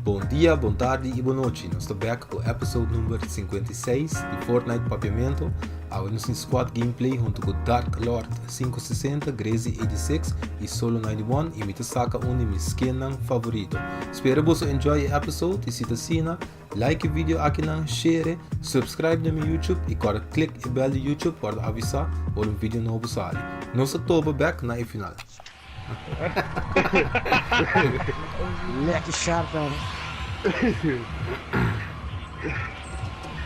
Bon dia, bon tardi y bon nochi. Nos ta back cu episode number 56 di Fortnite Papiamento. Awe nos tin squad gameplay hunto cu Dark Lord 560, Grazy 86 y Solo 91 y mi ta saca un di mi skinnan favorito. Spera boso enjoy e episode y si ta asina, like e video akinan, share, subscribe na mi YouTube y corda click e bell di YouTube pa wordo avisa ora un video nobo sali. Nos ta topa back na e final. Lekker sharp man.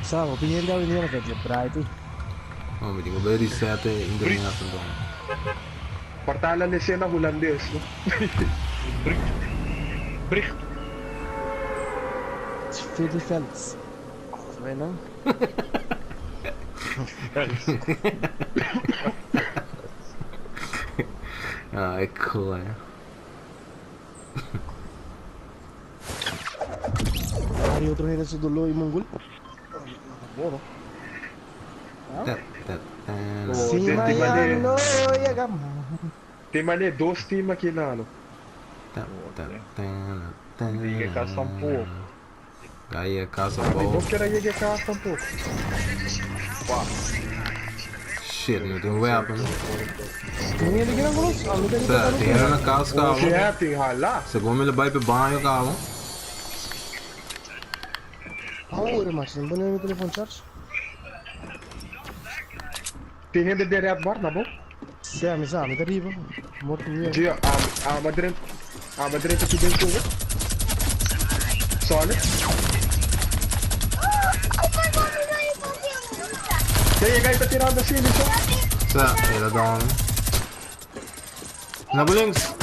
Sa, hopi hende awe dia na bright. Oh, mi tin ku bai reset e internet anto. Portala lesena hulandes no. Bricht. Bricht. Freddy Phelps. Bueno. Ay, coño. Hay otro hende su dolor y mongol. Bobo. Oh, Si tin tin mañana mane no llegamos. tin mane dos team aki nano. Liga cas tampoco. Ahí a casa Mi bou. no quier a yega e cas tampoco. Wah. Shit, no tin weapon. Tin hende ki nan konos? A mi ta Sa, riba tin hende na cas Oh, cabo. si eh, tin hala. Segun mi lo bai pe baño cabo. Pobre macho, no pone mi telefon charge. Tin hende den red bar na bo? Si, mi sa, mi ta riba. Morto miedo. Gio, ama drenta, ama drenta ki den cubo. Solid. Te yega y ta tirando así, Liso. Sa, el a down. Na bo links.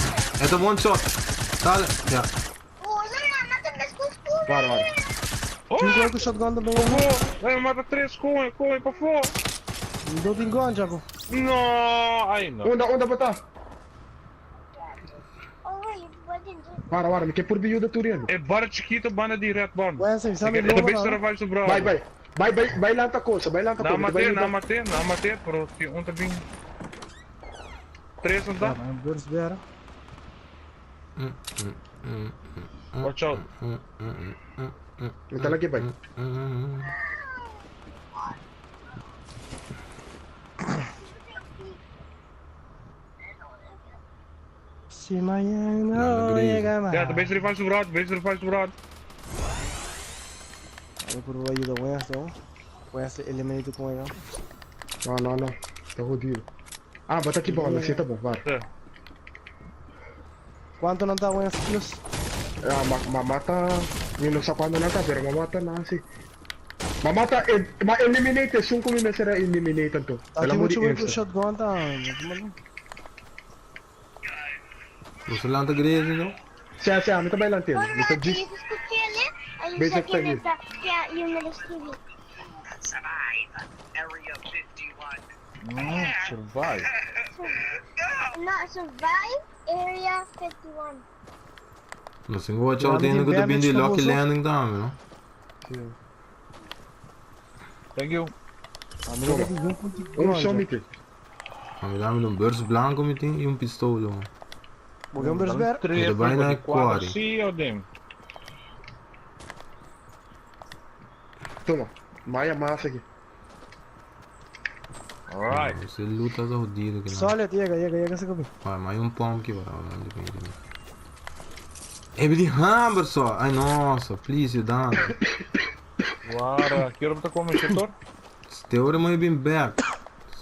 E ta one shot. Dale. Ja. Wara, wara. Tin gol ku shotgun tambe ya. Pafó! Ai, mata tres koe, koe, pafó! Do tin gun, Jaco. No, ai no. Unda, unda bo ta? Wara, wara, mi ke purbi yuda tur hende. E bar chikito banda di Red Barn. Wesley, sa mi E ta lobo bes na. revive su brother. Bai, bai. Bai, bai, bai lanta cosa, bai lanta Na cosa. Mi ta bai mate, na yuda. mate, na mate, pero tin un ta bin. Tres un ta. Birds bear. Watch out. Mi ta lagi bai. Si mañana No, llega más. Ja, ta bezig revive su brother, bezig revive su brother. Voy por ayuda Wesley. Wesley eliminate con ella. No, no, no. Ta jodido. Ah, bo ta ki bola, si ta bon, var. Sí. Cuanto nan ta Wesley plus? Ah, ma, ma mata, mi no sa cuando nan ta, pero ma mata nan si. Ma mata, e, ma eliminate esun cu mi mester a eliminate anto. Ta El a tin muri mucho wey cu instant. shotgun ta. Boso lanta grezi no? Sea, sea, mi ta bai lant'el. Mi ta djis bezig ta hier. Mm, survive. Nos tin ku watch out hende ku ta bin di Lucky Landing tambe no. Thank you. Un so mi tin. Mi dame un beurs blanco mi tin y un pistola. Bo ke un beurs ber? Mi ta bai na quarry. Sí, o dem. Toma, maya mas aki. Alright. Se luta ta jodido ki nan. Solid, yega, yega, yega sa kopi. Vai, mais um pão aqui, vai. Onde vem aqui? Heb die hammer só. Ai, nossa, please, dan. Wara, ki ora bo ta come, Shetor? Te ora mo bin back.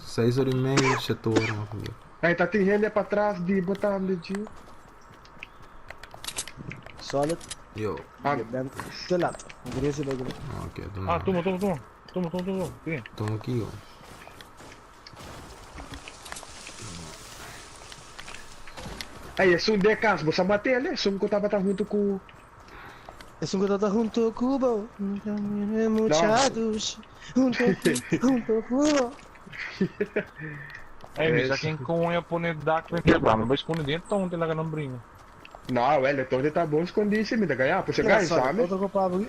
Seis ora e meia, sete ora, ma comigo. Ai, ta tin hende pa tras di bo tambe, Gio. Solid. Yo. Ah. Je bent te laat. Gracie bai kopi. Ok, toma. Ah, toma, toma, toma. Toma, toma, toma. Bien. Toma aqui, ó. Ei, esun den cas, bo sa mate el, esun cu tabata hunto cu... Esun cu tabata hunto cu bo, mucha dushi, hunto cu, hunto cu bo. Ei, mi sa ken coño a pone dak den e banda, bai sconde den e tonte laga nan bringa. No, wel, e tonte ta bon scondi si, mi ta gaya, pues e Mira, gaya sorry, sabe. otro copabo aki.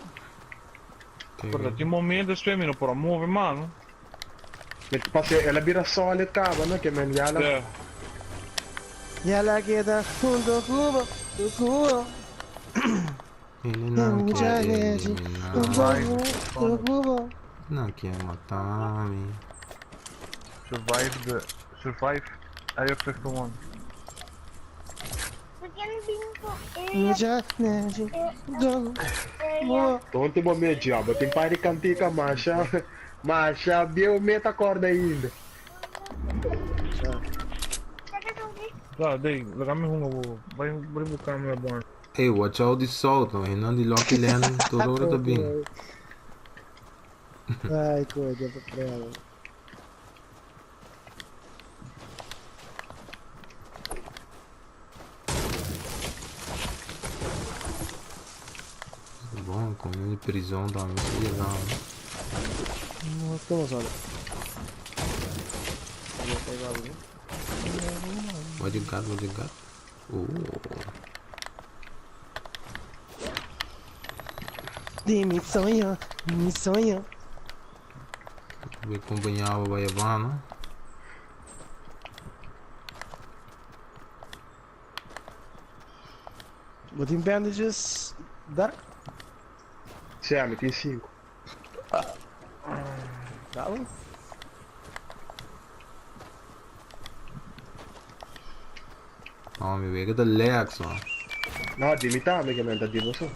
Pero ta tin momento despues mi no por a move mano. Mi ta pase el a bira solid caba no ke men ya la. Yeah. Ya la keda hunto cu bo, cu bo. Hende nan kier eliminá mi. Nan kier mata mi. Survive the survive Area 51. Tonto bo me diabo, tin par di cantica masha masha bieu me ta corda ainda. Da, dei, laga mi hunga bo. Bai bai bo camera bon. Ey, watch out di south no, hendenan di Lucky Land tur ora ta bin. Ay, coño, pa prela. Bon, como di prison tambe si llega. No, como sabe? What you got, what you got? Oh. Di mi soño, mi soño. Voy acompañado by Havana. Bo tin bandages, Dark? Sí, mi tin 5. Bravo. No, mi wega ta lag so. No, di mi tambe ke men ta di boso.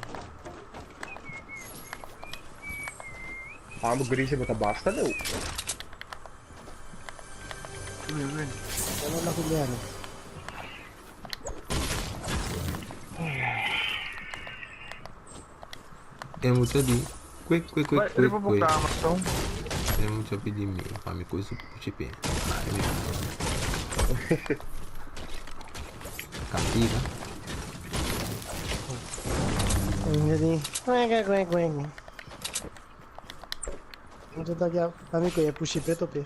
Amo grise bo ta basta leu. Hola Juliana. E mucha di kwe kwe kwe Bai kwe riba bo kwe. kama so. E mucha pidi mi pa mi kwe su puchipe. Ai mi. Cantiga. Kwek kwek kwek. Mucha ta kia pa mi kwe puchipe tope.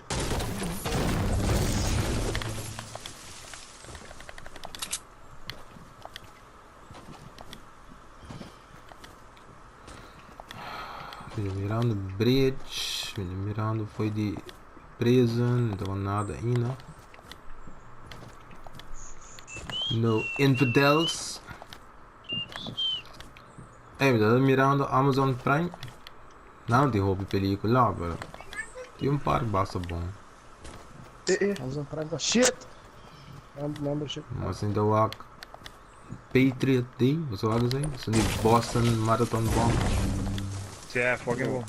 Mi ta mirando bridge, mi ta mirando foi di prison, mi ta wak nada ainda. No infidels. Ey, mi ta mirando Amazon Prime. Nan no tin hopi pelicula, pero tin un par basta bon. Eh eh. Amazon Prime ta shit. Membership. Mas mi ta wak Patriot Day, boso wak esei? Esun di Boston Marathon Bomb. Yeah, fucking bon.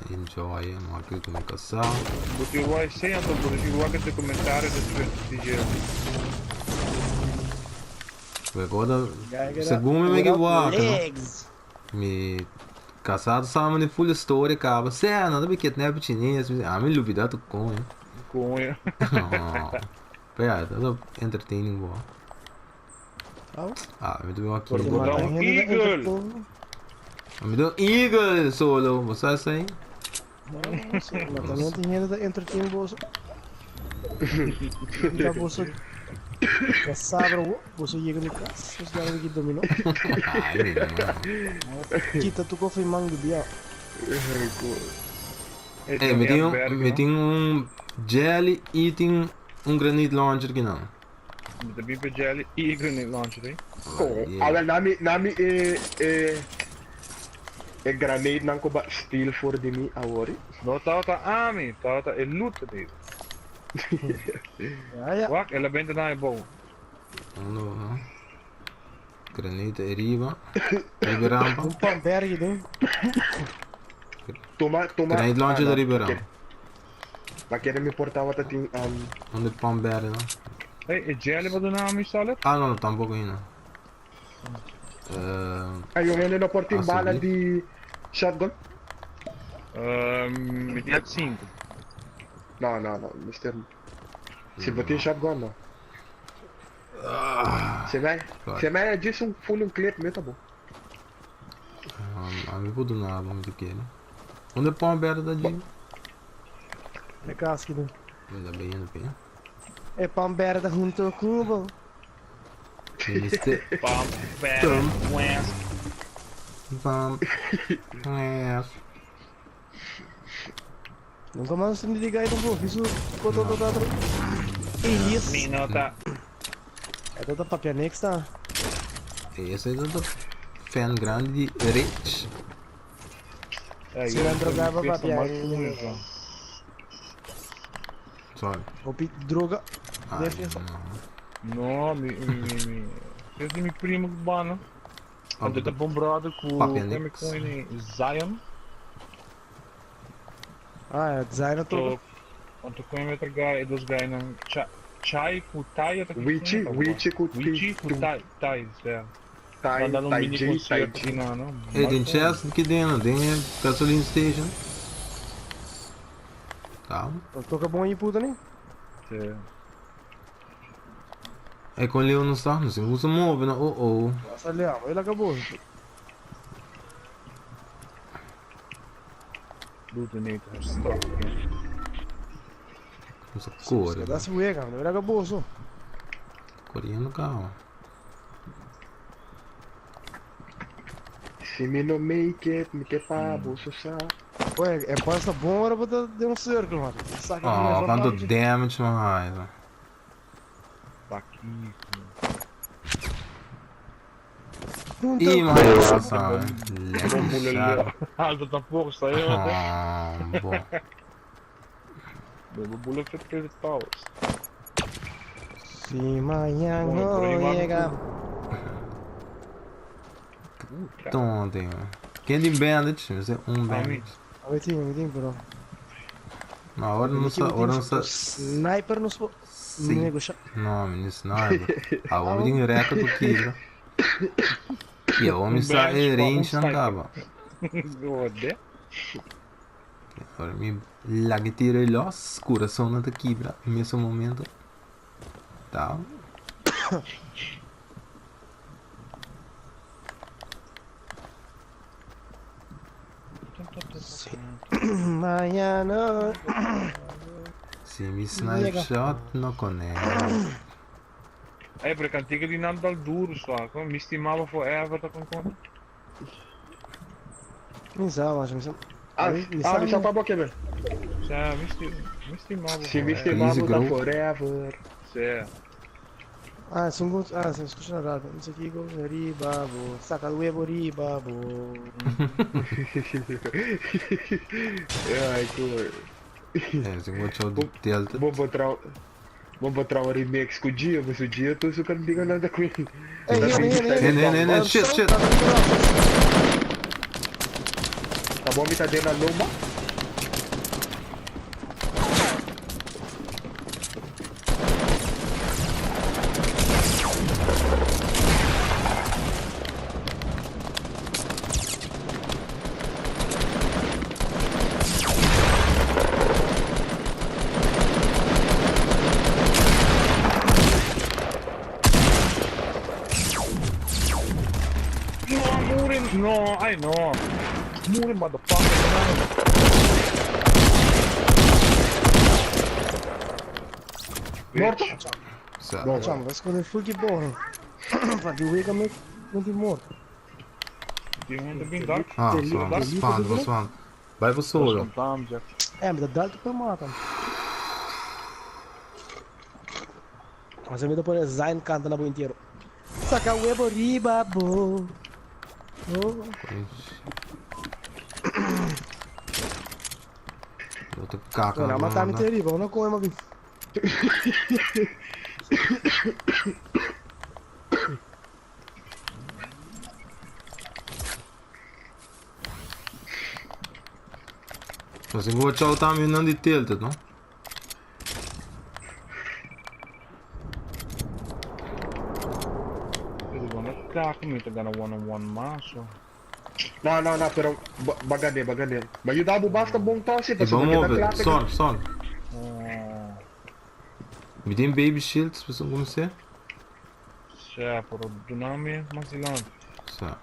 Enjoy, no wak ku mi kasá. Bo tin wak esei anto bo tin wak e documentario despues di dje. Recorda, segun mi mi ki wak, no? Mi kasá ta sa mi full story kaba. Sè, no ta bi kidnap chines. Mi ami lubida tu koño. Koño. Pero ya, ta entertaining bo. Ah, mi ta bin wak Por eagle. bo ta un eagle. Mi ta un eagle solo, bo sa esei? Ma también tin hende ta entertain boso. Ta boso ya sabra wo, boso yega mi cas, boso dal wiki dominó. Ay, mi no. Kita tu koffie man di bia. Ey, mi tin un, mi tin un jelly y tin un grenade launcher ki nan. Mi ta bin pa jelly y grenade launcher ey. Ko, awel nami nami e e e grenade nan ku ba steal for di mi awor. No tabata ami, tabata e loot ta digo. Ja, ja. Wak, el a benta na e bou. Uno, no. Grenade ariba. Riba rampa. Un pan berg doen. Tuma tuma. Grenade launcher ah, no, riba rampa. Ma kere mi por tabata tin um. Onde pan berg no. Hey, e jelly ba duna ami solid? Ah no, no tampoco ainda. Uh, Ay, un hende no por tin Ah, bala sí. di shotgun? Mi tin 5. No, no, no, mister. Si bo tin shotgun, no. Ah, Se mij, se mij just un full un clip, meta bo. A mi por duna bo mi ta kere. Onde pon berde ta Jimmy? E kaski doen. Mi ta beyendo pe. E pan berde junto cu bo. Minister. Pam, berde, wes. Pam, wes. Nunca mas tende di gai tampoco. Kisu koto to tatro. Elias. Mi no ta. E ta papia niks ta. Ese ta ta. fan grandi di Rich. Si nan drogaba papia e. Sorry. Hopi droga den fiesta. No, mi mi mi es di mi primo cubano. Anto ta bon brother cu Papia mi Nix. con Zion. Ah, Zion a toca. Anto con mi otro guy e dos guy nan Chai cu Tai ta Wichi, Wichi cu Wichi cu Tai, Tai, sea. Tai, Nan dal un Tai mini G, Tai concierto G. aki nan, no? Hey, den chest ki den, den e gasoline station. Ta. Toca bon y puta ni? Sí. E con Leo no sta, no sin gusta move no, oh oh. Pasa Leo, el acabó. Detonator has stopped again. Nos a core. Da si wega, no era acabó so. Corriendo caba. Si mi no make it, mi ke pa boso sa. Oye, e pasa bon ora pa den un circle, man. Saca Oh, quanto damage mi haya. Pakiko. Ih, mi haya pasa. Lekker. Alto tampoco sta io. Ah, bo. Bebo bula fet credit powers. Si mañana Bueno, por ahí no va. llega. Tonto, man. Ken tin bandage? Mi un Ah, mi. bandage. A ver, tin, mi tin, pero. No, ora no sa, ora no sa. Sniper no so. Si. Negosha. No, mi ni sniper. Awor mi tin record ku kibra. I awor mi sa e range nan kaba. Gode. Ora mi laga tiro e los, kurason nan ta kibra e mesun momento. Ta. Mañana. Si mi snipe shot no connect. Ey, pero e cantica di nan dal duro sa, con mi stimaba forever ta con con. Mi sa, macho, mi sa. Ah, Mi ah, mi sa pa bo kebe. Sa, mi sti mi stimaba. Si mi forever. stimaba Easy ta growth. forever. Sa. Ah, sun go, ah, se escucha na radio. No sé kiko, riba bo, saca el huevo riba bo. Ai, cool. Eh, si watch out di Delta. Bom botar bom botar um remix com o dia, mas o dia eu tô sucando diga nada com ele. Ey, Tá hene, bem, hene, tá hene. Hene, hene, hene, shit, shit. Tá bom, me tá dentro da loma. No, muri, no, ay no. Muri motherfucker. Morto? Sa. Bom. Chamo, vai esconder full que porra. Fa di wega me non ti morto. Di un bin dark. Ah, so, spand, bo spand. Bai bo solo. Eh, mi da dalto per mata. Ma se mi da pone Zayn canta na bo intero. Saca huevo riba bo. Oh. Bo ta kaka. Bueno, mata mi te riba, no come ma bi. Nos tin ku watch out tambe nan di tilted, no? Pero gonna kaka mi ta gana one on one maso. No, no, no, pero bagane, bagane. Ma yuda bo basta bon tosse, E pasobra bon ke ta move, kla te storm, storm. Oh. Mi tin baby shields, pasobra kumsé. Sa, pero duna mi mas dilanti. Sa.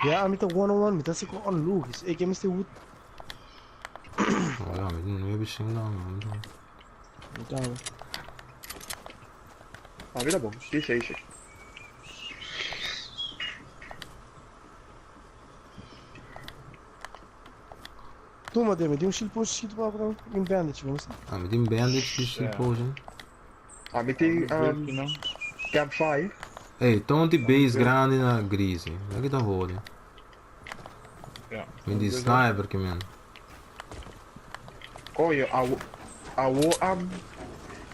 Ja, mi ta one on one, mi ta si con onlogisch. Ik heb Mr. Wood. Voilà, mi tin nuebe shield nan, man. Ja. Ah, mira bom, di seis. Tuma, Demi, di un shield potion schiet pa un bandage, vamos. Ah, mi tin bandage di shield Ja. potion. Ah, mi tin no? Campfire. Ey, ton di base grandi na Greasy. Mira ki ta hodi. Ja. Mi di sniper ki men. Coño, awo, awo am,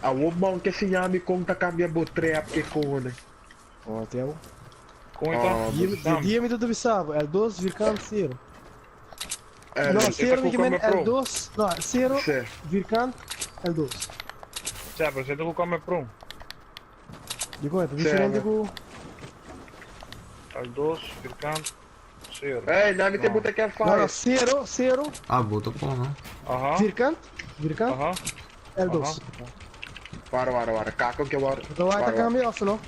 awo man ke siña mi con ta cambia bo trap ke cojones. Oh, Tiago. Con e ta? Ah, Dia, Sam. dia mi ta bisa bo, L2 vierkant 0. Eh, No, e ta 0 mi ku ke men Come Pro. L2, no, 0 Sí. vierkant L2. Sa, pero se ta ku Come Pro. Di kon, ta Sí, diferente a ku L2, vierkant, 0. Ey, nami te No. buta No, campfire. no, 0, 0 Ah, buta kon, no? Aha, vierkant, vierkant aha. L2. Aha. Wara, wara, wara. Kako ke wara. Bo ta wak ta Wara, wara. kambia of no?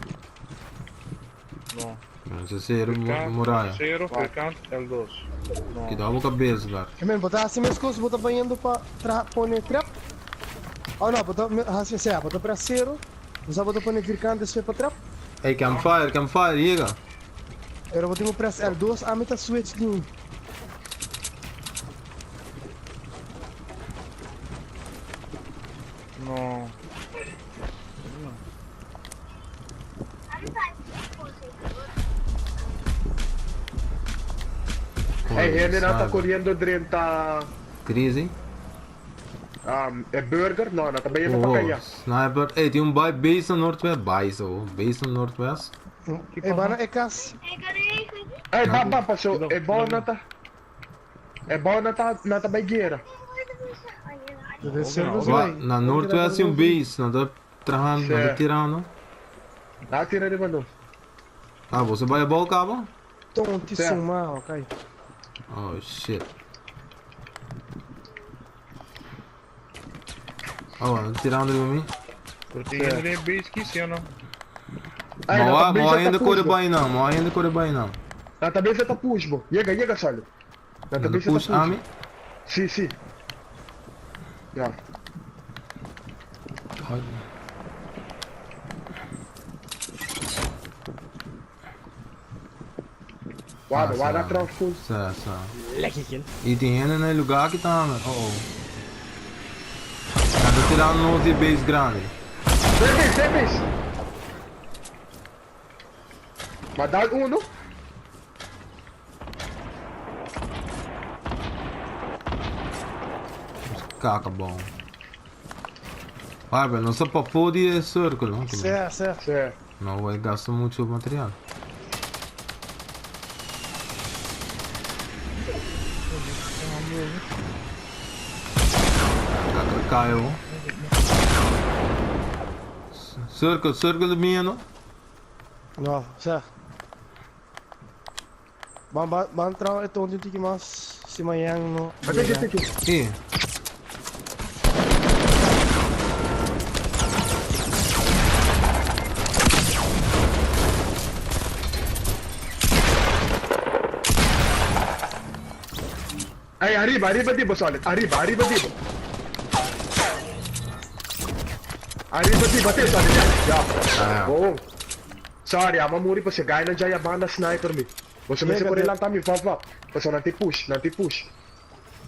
No. No se cero Vierkant, muralla. 0, vierkant, L2. No. Kita bo cabeza, dar. E men, bo ta hasi meskos, bo ta bayendo pa tra pone trap. Oh no, bo ta hasi sea, bo ta press 0, bo ta pone vierkant despues pa trap. Ey, campfire, campfire, yega. Pero bo tin ku press L2, ami ta switch di. No. Ey, hende nan ta corriendo drenta Crazy. um, e burger. No, nan ta bayendo pa Oh, kaya. sniper. Ey, tin un bai base na Noordwest. Base, oh. Base na Noordwest. E bana e kas. Ey, ba, ba, paso. E bou nan ta. E bou nan ta, nan ta bay guera. De servers Wa, bay. na Noordwest tin un base. Nan ta trahando, nan ta Sí. tirando. Nan tira riba nos. Ah, boso bai abou caba? Tonti Sí. suma, ok. Oh, shit. Oh, nan ta tirando riba mi. Pero tin hende den e base ki, si o no? Ey, nan Mo ta a, mo bezig ta ainda push kore bo. bai nan, mo ainda kore bai nan. Nan ta bezig ta push bo. Yega, yega, Solid. Nan ta Nan ta bezig ta push push bo. ami? Si, si. Ya. Warda, Ah, warda sa. atrás full. Sa, sa. Lekker kill. Y tin hende na e lugar aki tambe. Oh oh. Nan ta tirando nos di e base grandi. Twee base, twee base. Maar dal uno. Kaka bon. Barbara, nos ta pafó di e circle, no? Sí, sí. Sí. No voy a gastar mucho material. Kaka caio. Circle, circle de minha, no? No, sa. Ban ban ban traha e tonti un tiki mas si mañan no Ate yega. aki, ate aki. E. Ey, ariba, ariba di bo, Solid. Ariba, ariba di bo. Ariba di bo, ate, Solid. Ya, ya. Ah. Oh. Sorry, ama muri pa si guy na dyan banda sniper mi. Boso mester por lanta mi vap vap. Paso nan ti push, nan ti push.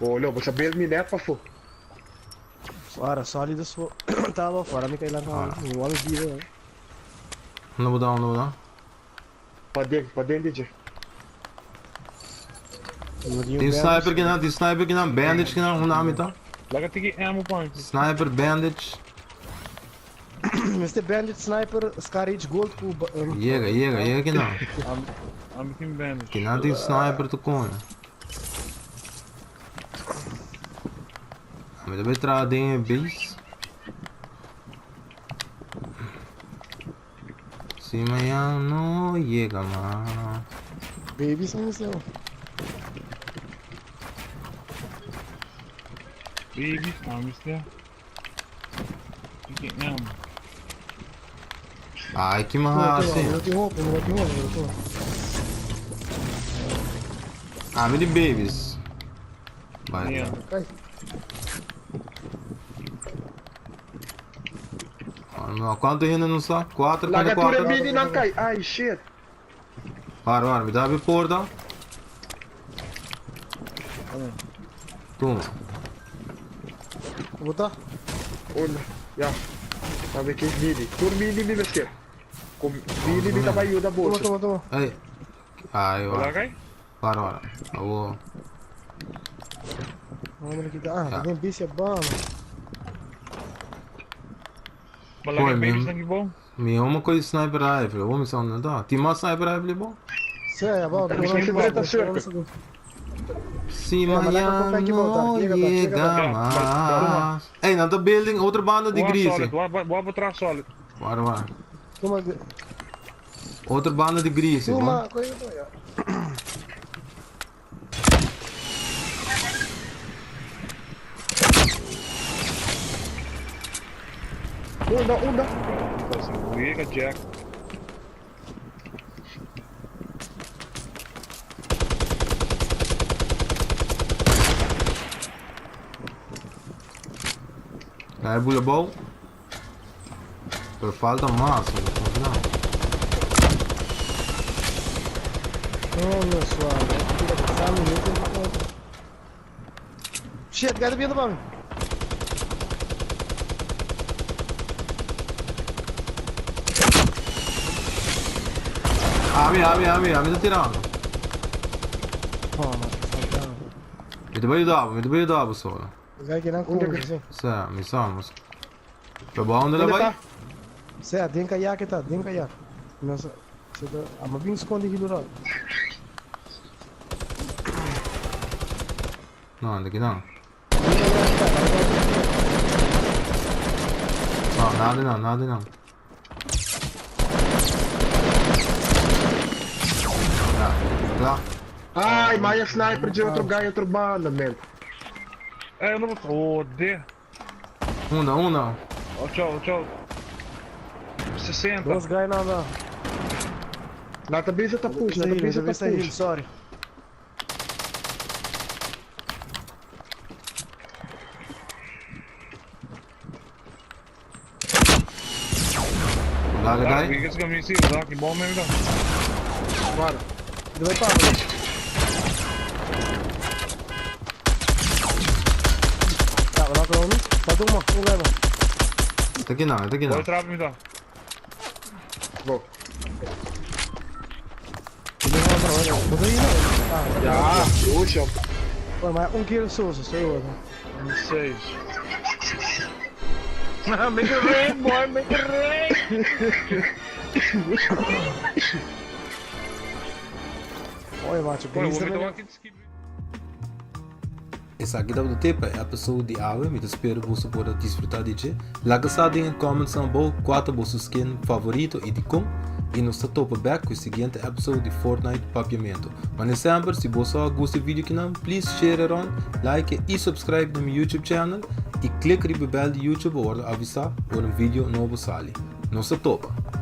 Bolo, boso build mi net pafo. Ora, Solid su taba fora mi kai lanta mi wami bida. eh. Unda bo ta, unda bo ta? Paden, paden DJ. Tin sniper kinan, tin sniper kinan, bandage kinan, unda ami ta? Laga tiki ammo pa mi. Sniper, bandage. Mester bandage, sniper, scar H gold ku Yega, yega, yega kinan. Ami tin bandage. Kinan tin sniper tu coño. Ami ta bay traha den e base. Si mañan no yega mas. Babies mi mester. Babies mi mester. Ki am. Ai ki mi hasi. Mi no tin hopi, mi no tin hopi, mi no tin hopi. Ami di babies. Bai. Yeah. Kai. No, cuanto hende nos ta? Cuatro contra Laga tur e cuatro. mini nan kai. Ai shit. Para, para, mi ta abri porta. Tuma. Bo ta? Una. Ya. Sabe ki mini. Tur mini mi mester. Ku Billy mi ta bai yuda Tuma, boso. tuma, tuma. Ey. Ai, Hola, wa. kai? Para, para. Awo. Vamos kita. Ah, Ja. tem bici bom. Malaga Gooi, babies man. na bom. Mi home koi sniper rifle. Wo mi sa na da. Ti mas sniper rifle bo? Sim, é bom. Misschien zit het cirkel. Si Ja, maar lekker mañana op plekje bouwen, no daar. Llega llega daar, llega daar. más. Ey, na ta building otro banda di Boa Greasy. solid, boa, boa para trás solid. Para, para. Tuma, Otro banda di Greasy, bo. tuma, coisa boa. Unda, unda. Wega Jack. Daar boele bouw. Pero falta más. No. Oh, meu suave. Tira minuto. Shit, guy viendo para mí. Ami, ami, ami, ami ta tirando. Oh, mano, faltando. Mi te ayudaba, mi te ayudaba solo. Guy que não cumpre, sim. Sì, mi sa, mas... Pero ba onde la Onde vai? tá? Cê, den kayak tá, den kayak. Nossa, você tá, ah, mas bem esconde aqui do lado. No, anda aqui não. Den kayak tá, No, nada não, nada não. Tá, tá. Ai, Maia sniper de outro guy, outro banda, man. É, eu não vou. Oh, D. Una, una. Oh, tchau, tchau. 60. Dois guys na na. Na cabeça tá push, na Heal, cabeça tá cabeça heal, push. sorry. Dale, Tá, dai. que esse caminho sim, tá, que bom mesmo. Bora. Ele vai para. Tá, vai lá pra um. Falta uma, um leva. Tá aqui não, tá aqui não. Pode trava me dá. Vou. Ele vai pra onde? Bota aí, não. Ah, Já, puxa. Pô, mas um kill só, só eu. 6. Make it rain, boy, make it rain! Olha, macho, Boy, Grease vou também. meter um aqui de skip. Esaki tabata e pa e episode di awe, mi ta spera boso por a disfruta di dje. Laga sa den e comments abou cua ta boso skin favorito y dicon. Y nos ta topa bek cu e siguiente episode di Fortnite Papiamento. Mane semper, si boso a gusta e video kinan, please share it on, like y subscribe na mi YouTube channel y click riba e bel di YouTube pa wordo avisa ora un video nobo sali. Nos ta topa!